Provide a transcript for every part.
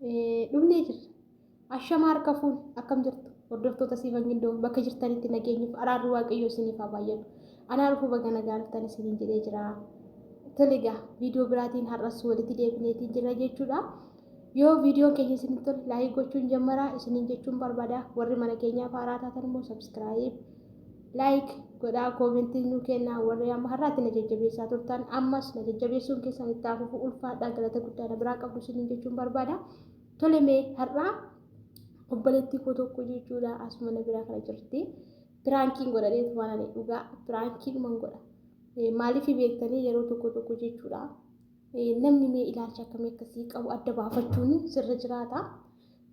Dhumnee jirra. Ashama harka fuun akkam jirtu hordoftoota Siifan Gindoo bakka jirtanitti nageenyiif araarri Waaqayyoo isiniif haa baay'atu. Anaa dhufuu baga nagaa dhuftan isiniin jedhee jira. Tole egaa viidiyoo biraatiin har'as walitti deebineetiin jira jechuudha. Yoo viidiyoon keenya isinitti tole laayik gochuun jammaraa isiniin jechuun barbaada. Warri mana keenyaaf haaraa taatan immoo sabskiraayib laayik godhaa koomentii nuu kennaa warri amma har'aatti na jajjabeessaa turtan ammas na jajjabeessuun keessan itti haa fufu ulfaadhaa galata guddaa na biraa qabdu isiniin jechuun barbaada. Tole mee har'aa obboleettii koo tokko jechuudha asuma na biraa kana jirti. Piraankiin godha dheetu waan ani dhugaa piraankiidhuman godha. Maaliif beektanii yeroo tokko tokko jechuudha. Namni mee ilaalcha akkamii akkasii qabu adda baafachuun sirra jiraata.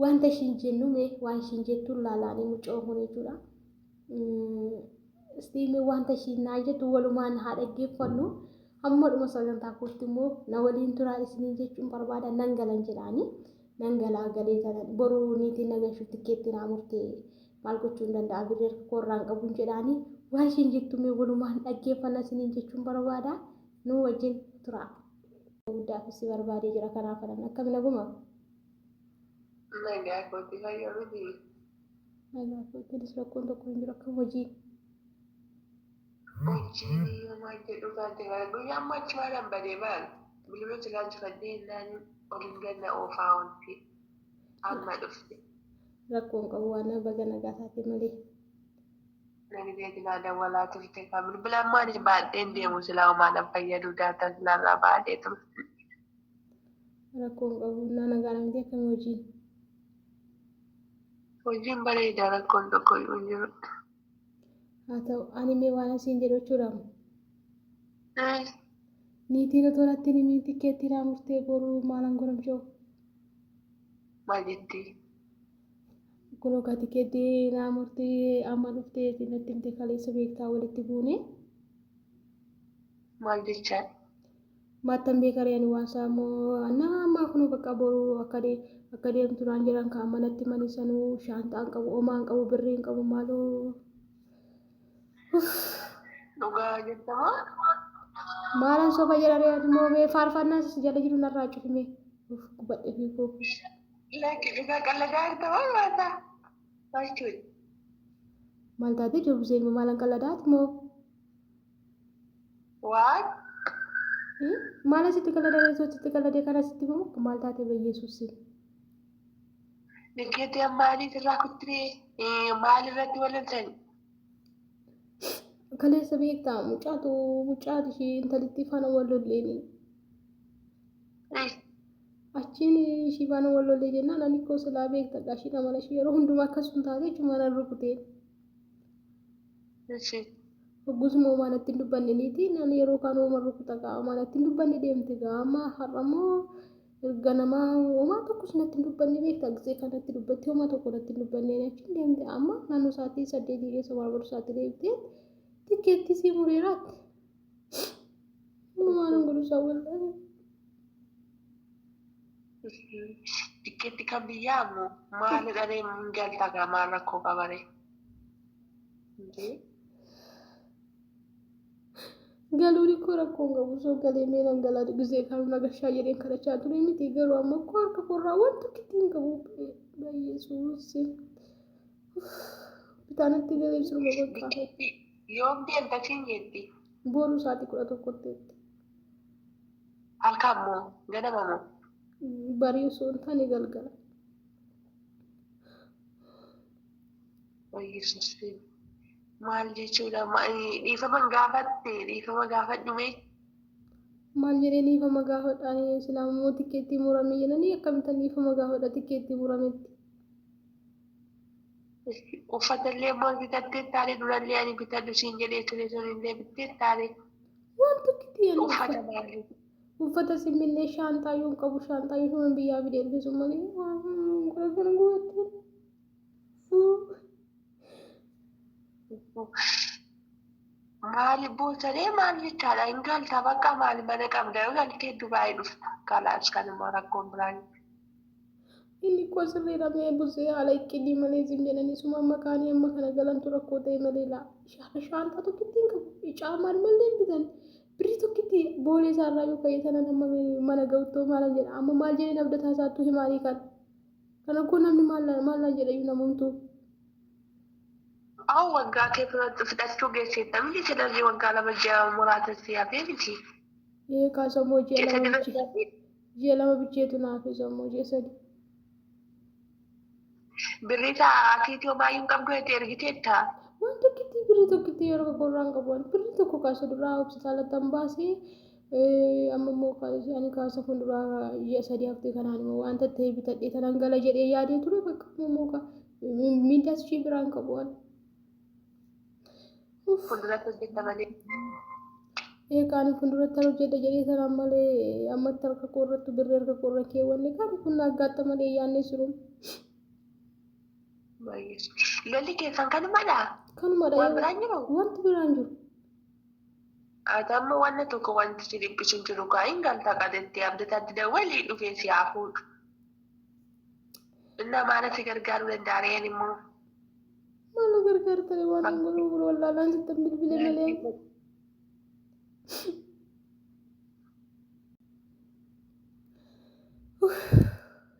Wanta ishiin jennu mee waan ishiin jettuun laalaanii mucoo kun jechuudha. Istii mee wanta ishiin naan jettu walumaan haa dhaggeeffannu. Hamma dhuma sagantaa kootti immoo na waliin turaa isiniin jechuun barbaada nan galan jedhaani. Nan galaa galee tanan boruu niitiin na gashu tikkeetti naa murtee maal gochuu hin danda'a birrii harka koo irraa hin qabuun jedhaani. Waan ishiin jettu mee walumaan dhaggeeffanna isiniin jechuun barbaada. Nuu wajjin turaa. Guddaaf si barbaadee jira kanaaf anan akkami naguma? Nagaa kooti fayyaa miti. Nagaa kootiinis rakkoon tokko hin jiru akkam hojii. Hojii homaa jedhu baate bara guyyaa ammaa achi maalan badee maal bilbila silaa cufadhee innaan olin ganna oofaa oolti amma dhufte. Rakkoon qabu waan baga nagaa taate malee. Nagdee silaa dawwalaa turte kaa bilbila ammaa ani baadheen deemu silaa homaa nan fayyadu daataa silaarraa baadhee ture. Rakkoon qabu naa nagaa namti akkami hojiin. Hojiin bareeda rakkoon tokko iyyuu hin jiru. Haa ta'u ani mee waan asiin jedhu jechuudha. Niitiin otoo natti hin himiin tikkeettii naa murtee boruu maalan godhamchoo. Maal jetti? Kunoo ka tikkeettii naa murtee amma dhuftee natti himte kaleessa beektaa walitti buune. Maal jechaa? Maattan beekaree ani waan isaa immoo annaa ammaa kunoo bakka boruu akka dee akka deemtu naan jedhan kaan manatti manii sanuu shaanxaa hin qabu omaa hin qabu birrii hin qabu maaloo. Dhugaa jetta moo? Maalan soba jedharee ati immoo mee faarfannaa si jala jiru narraa cufime. Uff gubadhe fi koo. Lakki dhugaa qalladaa jirta moo maata? Jechuudha. Maal taatee joobisee immoo maalan qalladaa ati moo? Waan? Maal asitti qaladee asitti qaladee kana asitti himamu maal taate bayyeesuusi. Dinkeetti maaliif irraa kuttee maal irratti wal loltani? Kaleessa beektaa mucaatu mucaatu ishee intalittii faana wal lolleeni. Achiin ishii faana wal lollee jennaan ani koo silaa beekta gaashii amala ishii yeroo hundumaa akkasuma taate jechuun mana rukuteen. Ishi. Hoggus immoo homaa natti hin dubbanne niitiin ani yeroo kaan hooma rukuta gaa homaa natti hin dubbanne deemte gaa amma har'a immoo erga namaa homaa tokkos natti hin dubbanne beekta gisee kanatti dubbatti homaa tokko natti hin dubbanne achiin deemte amma naannoo sa'aatii 8 keessa barbadu sa'aatii deemte tikkeettii sii mureeraatti. Homaa nan godhu isaa wallaahi. Tikkeetti kan biyyaa moo maal dharee hin galta gaa maal rakkoo qabaree? Galuun koo rakkoon qabu osoo galee mee nan galaa gisee kan nagashaa jedheen kadhachaa ture miti garuu amma koo harka koorraa waan tokkitti hin qabu baay'ee bitaanatti galee sirba bakka Yoom deemta siin jetti? Boru sa'aatii 11tti. Halkan moo ganama moo? Barii osoo hin taane galgala. Yesuus maal jechuudha? Dhiifama gaafatte dhiifama gaafadhu mee? Maal jedhee dhiifama gaafadha ani silaa immoo tikkeettii murame jedhanii akkamittan dhiifama gaafadha tikkeettii murametti. Uffata illee immoo bitattee taane durallee ani bitadhu siin jedhee ture sun illee bittee taane. Waan tokkitti ani Uffata maali? Uffata simbinnee shaanxaa yoo hin qabu shaanxaa yoo hin biyyaa fidee dhufe sun malee waan godha kana gubattee. Maali boosaree maal jechaadha hin galta bakka maali mana qabda yoo galtee Dubaayii dhufta kalaas kanuma rakkoon biraan. Inni koo sirriidha mee busee haala iqqidii malee zim jedhanii suma amma kaanii amma kana galantu rakkoo ta'e malee laa shaara shaantaa tokkitti hin qabu caamaan malee hin bitan birrii tokkitti boolee isaarraa yoo ka'ee tanan amma mana ga'uttoo maalan jedha amma maal jedheen abdataa isaattuu himaanii kan. Kana koo namni maal maal jedhayyuu namumtuu. Aw waggaa kee fudhachuu geesseetta miti ስለዚህ waggaa 2 ji'a muraasa si hafee miti. Ee kaasamoo ji'a Ji'a 2 3 bichee ji'a 2 bicheetu naaf sammoo ji'a 3. Birrii atiitii homaayyuu hin qabdu jettee ergiteetta. Waan tokkitti birrii tokkitti yeroo qorraan qabu birrii tokko kaasa duraa hospitaalatti han baasee amma immoo ani kaasa fuulduraa ji'a 3 haftee kanaan immoo wanta ta'e bitadhee tanan gala jedhee yaadee ture bakka immoo miindaas ishee biraan qabu waan. Fuulduratti hojjetta malee. Ee kaani fuulduratti hojjedha jedhee tanaan malee ammatti harka koo irratti birrii harka koo irra keewwanne kaani kun aggaatti malee yaadnee siru. Lolli keessan kanumadhaa? Kanumadha. Waan biraan jiru? Wanti biraan jiru. Ati amma wanna tokko wanti si dhiphisu hin jiru kaa hin galta qatettee abdataatti dawwalii dhufee si haa fuudhu. Innaa maala si gargaaruu danda'a reen immoo? Maal na gargaartani waan hin godhu wallaalaan sitti bilbile malee.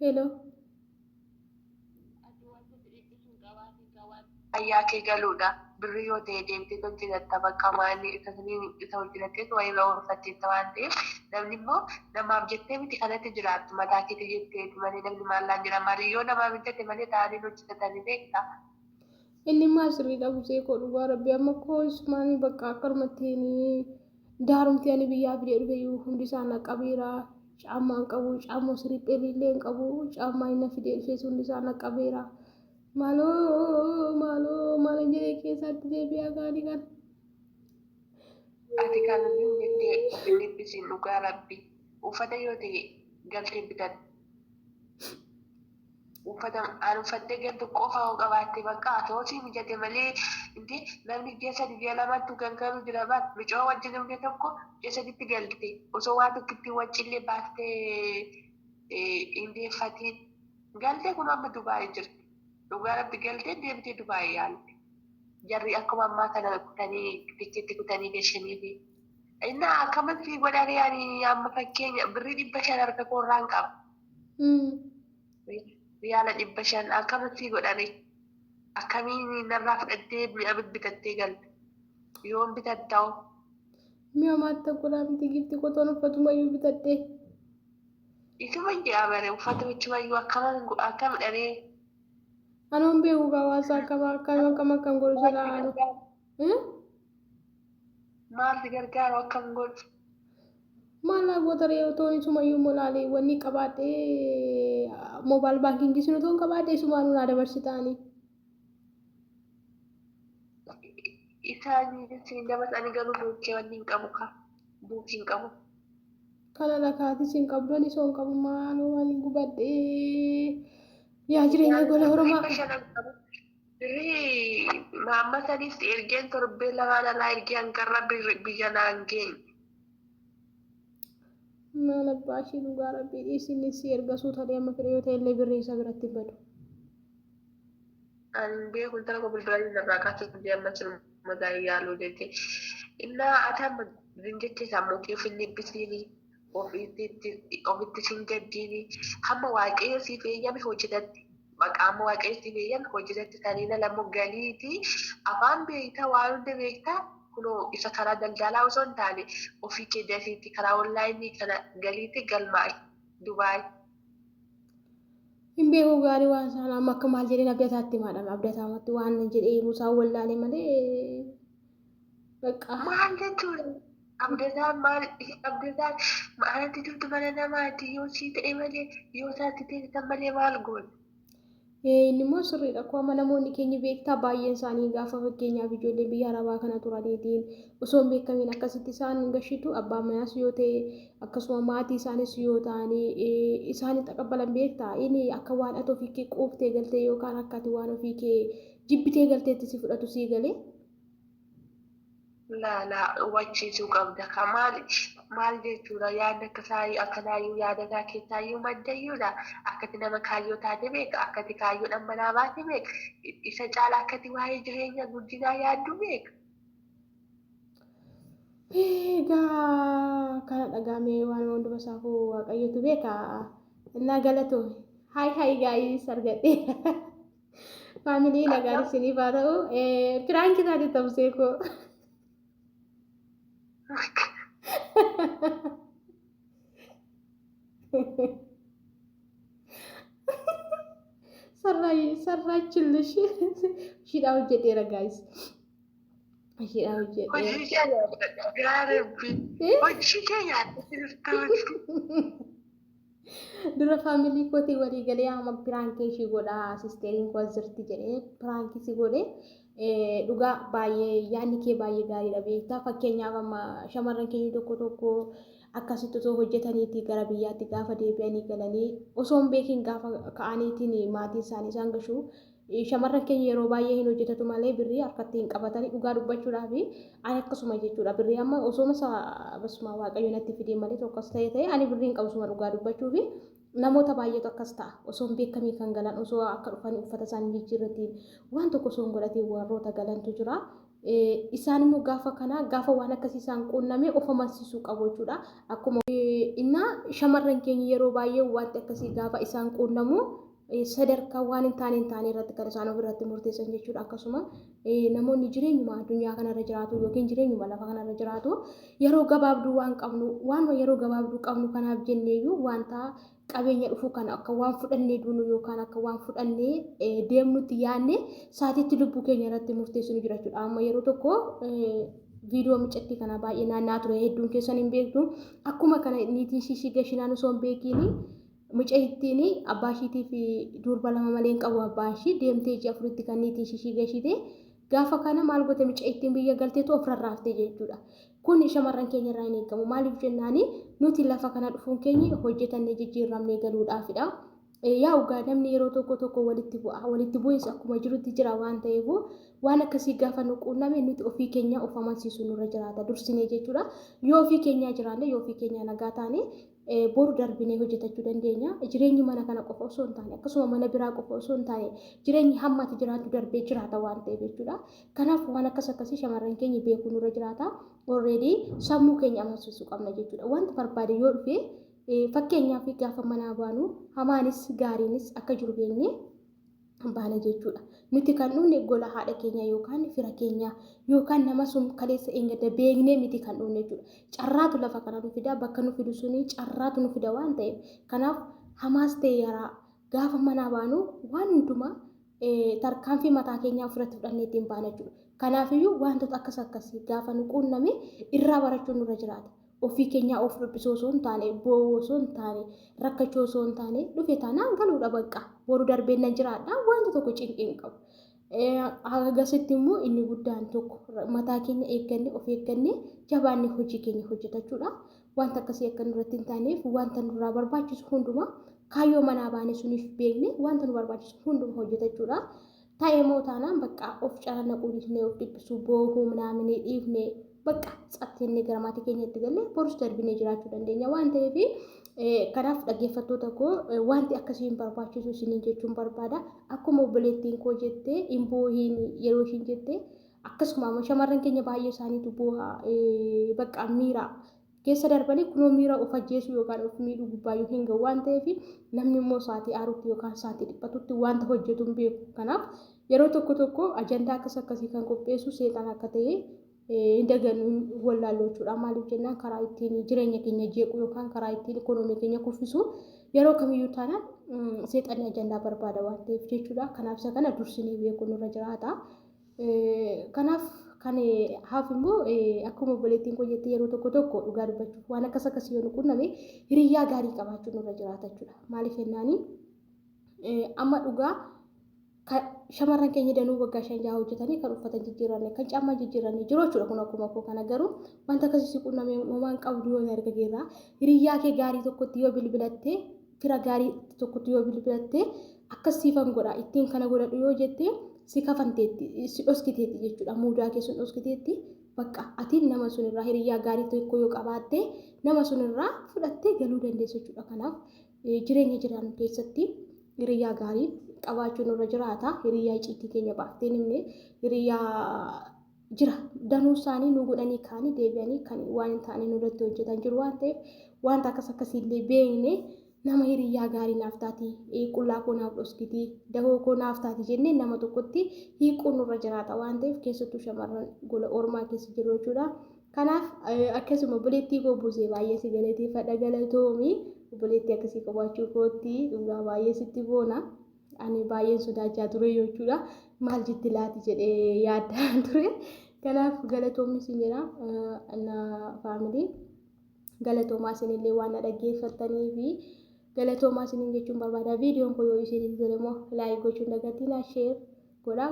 Hello. Ayyaa kee galuudha. Birrii yoo ta'e deemtee hojjetatta bakka maali isa saniin isa hojjetattees wayii irra oolfatteetta waan ta'eef namni immoo namaaf jettee miti kanatti jiraattu mataa keetii jetteeti malee namni maallaan jira maali yoo namaaf mijate malee ta'anii hojjetatanii beekta. Inni maal sirriidha busee koo dhugaa rabbi amma koo isumaanii bakka akkanumatti daarumti ani biyyaa fidee dhufe iyyuu hundi isaa na qabeera. Caammaa hin qabu, caammaa sirriiphee illee hin qabu, caammaa inni fidee dhufes hundi isaa na qabeera. Maaloo maaloo maalan jedhee keessaatti deebi'aa gaanii kana. Ati kan hin jettee of hin dhiphisiin dhugaa rabbi uffata yoo ta'e galtee bitatta. Uffata an uffattee galtu qofa yoo qabaatte bakka ati mijate malee inti namni ji'a 3 ji'a 2tti gangalu jira baat micoo wajjin dhumte tokko ji'a 3tti galte osoo waa tokkitti waccillee baaftee hin deeffatiin galte kun amma Dubaayii jirti. Dhugaa rabbi galtee deemtee Dubaayii yaalte. Jarri akkuma ammaa kana kutanii tikkeetti kutanii gashanii fi innaa akkamatti godhanii ani amma fakkeenya birrii 500 harka koorraan qaba. Riyaala 500 akkamatti godhanii akkamiin narraa fudhattee mi'a bitattee galte yoon bitatta'u. Mi'a maatti godhaa miti gifti qotoon uffatumayyuu bitadhee. Isuma jedha bare uffata bichumayyuu akkam dharee. Anoon beeku hawaasa akkam akkam akkam akkam godhu silaa anu. Maal si gargaaru akkam godhu? Maal goota ree otoon isumayyuu molaalee wanni qabaadhee mobile baankingii sun otoon qabaadhee isumaan naa dabarsitaanii. Isaan siin dabarsanii garuu buukee wanni hin qabu ka buukii hin qabu. Kana lakaatis hin qabdu ani osoo hin qabu maaloo waan gubadhee yaa jireenya gola oromaa. Birrii maamma sanis ergeen torbee lamaan alaa ergee hanqarra biyya naan geenye. Maal abbaa ishee dhugaa rabbii dhiisinni si erga suutalee amma fedhe yoo ta'e illee birrii isaa biratti hin badu. Ani beeku intala koo bilbila irraa kaasuuf deemna sun mataa yaaluu jettee. Innaa ati amma jettee sammuu kee of hin dhiphisiini ofitti sin gaddiini hamma waaqayyo siif eeyyame hojjetatti. Maqaa amma waaqayyo siif eeyyame hojjetatti saniin ala galiiti afaan beektaa waan hunda beektaa kunoo isa karaa daldalaa osoo hin taane ofii kee dafiitti karaa onlaayinii kana galiitti galmaa'i Dubaay. Hin beeku gaarii waan isaan amma akka maal jedheen abdataatti maadhama abdataamatti waan jedhee musaan wallaalee malee bakka. Maal jechuudha? Abdataan maal abdataan maalatti turtu mana namaati yoo sii ta'e malee yoo isaatti ta'e malee maal goona? Inni immoo sirriidha. Akkuma namoonni keenya beektaa baay'een isaanii gaafa fakkeenyaaf ijoollee biyya arabaa kana turaniitiin osoo hin beekamiin akkasitti isaan gashitu abbaa manaas yoo ta'e akkasuma maatii isaanis yoo ta'anii isaan taqabbalan beektaa inni akka waan ati ofii kee quuftee galtee yookaan akka ati waan ofii kee jibbitee galteetti si fudhatu sii galee. Laalaa hubachiisuu qabda. Ka maal maal jechuudha yaadni akka isaa akkanaayyuu yaadataa keessaayyuu maddayyuudha. Akkati nama kaayyoo taate beeka. Akkati kaayyoo dhammanaa baate beeka. Isa caala akkati waa'ee jireenya guddinaa yaaddu beeka. Egaa kana dhagaamee waan hunduma isaafuu waaqayyotu beeka. Innaa galatoome. Hi hi guys, argadheera. Family, nagaan isiniif haa ta'u. Prank taate ta'usee koo. Sarraachillish ishiidhaa hojjedheera guys. Ishiidhaa hojjedheera. Hojii kee nyaadha. Gaarii. Hojii kee nyaadha. Dura family kootii walii galee amma prank ishii godhaa, sisteriin koo as jirti jedhee prank si godhe. Dhugaa baay'ee yaadni kee baay'ee gaariidha beektaa. Fakkeenyaaf, amma shamarran keenya tokko tokko akkasitti osoo hojjetaniiti gara biyyaatti gaafa deebi'anii galanii osoo hin beekin gaafa ka'aniitiin maatii isaanii isaan gashu. Shamarran keenya yeroo baay'ee hin hojjetatu malee birrii harkatti hin qabatanii. Dhugaa dubbachuudhaaf ani akkasuma jechuudha. Birrii amma osoo masa basuma Waaqayyo natti fidee malee tokkos ta'e ta'e ani birrii hin qabsuma. Dhugaa dubbachuufi namoota baay'eetu akkas ta'a. Osoo hin beekamii kan galan, osoo akka dhufanii uffata isaanii jijjiirratiin waan tokko osoo hin godhatiin warroota galantu jira. Isaan immoo gaafa kana gaafa waan akkasii isaan quunname of amansiisuu qabu jechuudha. Akkuma innaa shamarran keenya yeroo baay'ee wanti akkasii gaafa isaan quunnamu sadarkaa waan hin taane irratti kan isaan ofirratti murteessan jechuudha. Akkasuma namoonni jireenyuma addunyaa kanarra jiraatu yookiin jireenyuma lafa kanarra jiraatu yeroo gabaabduu waan qabnu, waan yeroo gabaabduu qabnu kanaaf jenneeyyuu wanta qabeenya dhufu kana akka waan fudhannee duunu yookaan akka waan fudhannee deemnutti yaadne saatiitti lubbuu keenya irratti murteessinu jira jechuudha. Amma yeroo tokko viidiyoo micattii kana baay'ee naannaa ture, hedduun keessan hin beektu. Akkuma kana niitiin ishii gashinaan osoo hin beekiin mucayittiin abbaa ishiitii fi durba lama malee hin qabu abbaan ishii, deemtee ji'a 4tti kan niitiin ishii gashite. Gaafa kana maal goote? Mucayittiin biyya galteetu of rarraaftee jechuudha. Kun shamarran keenya irraa hin eegamu. Maaliif jennaani, nuti lafa kana dhufuun keenya hojjetannee jijjiiramnee galuudhaafidha. Yaa ugaa, namni yeroo tokko tokko walitti bu'a. Walitti bu'iinsa akkuma jirutti jira waan ta'eef, waan akkasii gaafa nu quunname nuti ofii keenya of amansiisuu nurra jiraata dursinee jechuudha. Yoo ofii keenyaa jiraanne, yoo ofii keenyaa nagaa taane, boru darbinee hojjetachuu dandeenya. Jireenyi mana kana qofa osoo hin taane, akkasuma mana biraa qofa osoo hin taane, jireenyi hamma ati jiraattu darbee jiraata waan ta'eef jechuudha. Kanaaf waan akkas akkasii shamarran keenya beekuu nurra jiraata. Already sammuu keenya amansiisuu qabna jechuudha. Wanti barbaade yoo dhufe, fakkeenyaaf gaafa manaa baanu hamaanis gaariinis akka jiru beeknee baana jechuudha. Nuti kan dhufne gola haadha keenya yookaan fira keenya yookaan nama sun kaleessa eengadda beeknee miti kan dhufne jechuudha. Carraatu lafa kana nu fida, bakka nu fidu suni carraatu nu fida waan ta'eef. Kanaaf hamaas ta'e yaraa gaafa manaa baanu waan hundumaa tarkaanfii mataa keenyaa ofirratti fudhannee ittiin baana jechuudha. Kanaafiyyuu wantoota akkas akkasii gaafa nu quunname irraa barachuun nurra jiraata. Ofii keenyaa of dhiphisuu osoo hin taane, boo'uu osoo hin taane, rakkachuu osoo hin taane, dhufe taanaan galuudha bakka. Boru darbeen nan jiraadha, wanta tokko cinqii hin qabu. Hagasitti immoo inni guddaan tokko mataa keenya eegganne, of eegganne, jabaanne hojii keenya hojjetachuudha. Wanta akkasii akka nurratti hin taaneef wanta nurraa barbaachisu hundumaa kaayyoo manaa baane suniif beekne wanta nu barbaachisu hunduma hojjetachuudha. Ta'ee moo taanaan bakka of calanaquu dhiifnee, of dhiphisuu, boohuu minaaminii dhiifnee, bakka tsatteennee gara maatii keenyatti galee borus darbinee jiraachuu dandeenya waan ta'eef, kanaaf dhaggeeffattoota koo, wanti akkasii hin barbaachisu isiniin jechuun barbaada. Akkuma obboleettiin koo jettee, hin boohiin yeroo ishiin jettee, akkasuma ammoo shamarran keenya baay'ee isaaniitu booha, bakka miira keessa darbanii kunoo miira of ajjeesuu yookaan of miidhuu gubbaayyuu hin gahu waan ta'eef, namni immoo sa'aatii aarutti yookaan sa'aatii dhiphatutti wanta hojjetu hin beeku. Kanaaf yeroo tokko tokko ajandaa akkas akkasii kan qopheessu seexan akka ta'e hin dagannu, wallaallu jechuudha. Maaliif jennaan, karaa ittiin jireenya keenya jeequ yookaan karaa ittiin ikoonoomii keenya kuffisu yeroo kamiyyuu taanaan seexanni ajandaa barbaada waan ta'eef jechuudha. Kanaaf isa kana dursinee beekuun nurra jiraata. Kanaaf kan hafu immoo akkuma obboleettiin koo jettee, yeroo tokko tokko dhugaa dubbachuuf waan akkas akkasii yoo nu qunname hiriyyaa gaarii qabaachuun nurra jiraata jechuudha. Maaliif jennaani, amma dhugaa shamarran keenya danuu waggaa 5 6 hojjetanii kan uffata jijjiiranne, kan caammaa jijjiiranne jiru jechuudha. Kun akkuma koo kana garuu wanta akkasii si qunname homaan qabdu yoo erga geerraa hiriyyaa kee gaarii tokkotti yoo bilbilatte, fira gaarii tokkotti yoo bilbilatte, akkas siifan godha, ittiin kana godhadhu yoo jette, si kafanteetti, si dhoskiteetti jechuudha. Muudaa kee sun dhoskiteetti. Bakka ati nama sunirraa hiriyyaa gaarii tokko yoo qabaatte, nama sunirraa fudhattee galuu dandeessu jechuudha. Kanaaf jireenya jiraannu keessatti hiriyyaa gaarii qabaachuun nurra jiraata. Hiriyyaa icciitii keenya baaftee himne, hiriyyaa jira danuu isaanii nu godhanii kaanii deebi'anii kan waan hin taane nurratti hojjetan jiru waan ta'eef, wanta akkas akkasiillee beekne Nama hiriyyaa gaarii naaf taati, qullaa koo naaf dhoskiti, dahoo koo naaf taati jennee nama tokkotti hiiquun nurra jiraata waan ta'eef keessattuu shamarran gola ormaa keessa jiru jechuudha. Kanaaf akkasuma obboleettii koo Buzee baay'ee si galateeffadha, galatoomi. Obboleettii akkasii qabaachuu kootti dhugaa baay'ee sitti boona. Ani baay'een sodaachaa ture jechuudha. Maal jetti laati jedhee yaaddaa ture. Kanaaf galatoomi sin jedha na faamilii. Galatoomaa isinillee waan na dhaggeeffattanii fi galatoomaa isiniin jechuun barbaada. Viidiyoon koo yoo isinitti tole immoo like gochuun dagatinaa, share godhaa,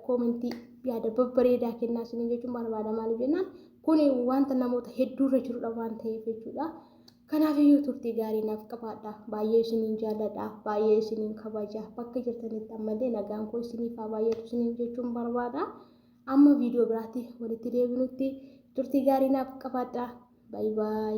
koomentii yaada babbareedaa kennaa isiniin jechuun barbaada. Maaliif jennaan kun wanta namoota hedduurra jirudha waan ta'eef jechuudha. Kanaaf iyyuu turtii gaarii naaf qabaadha. Baay'ee isiniin jaalladha. Baay'ee isiniin kabaja. Bakka jirtanitti ammallee nagaan koo isiniif haa baay'atu isiniin jechuun barbaada. Amma viidiyoo biraatti walitti deebinutti turtii gaarii naaf qabaadha. Baay baay.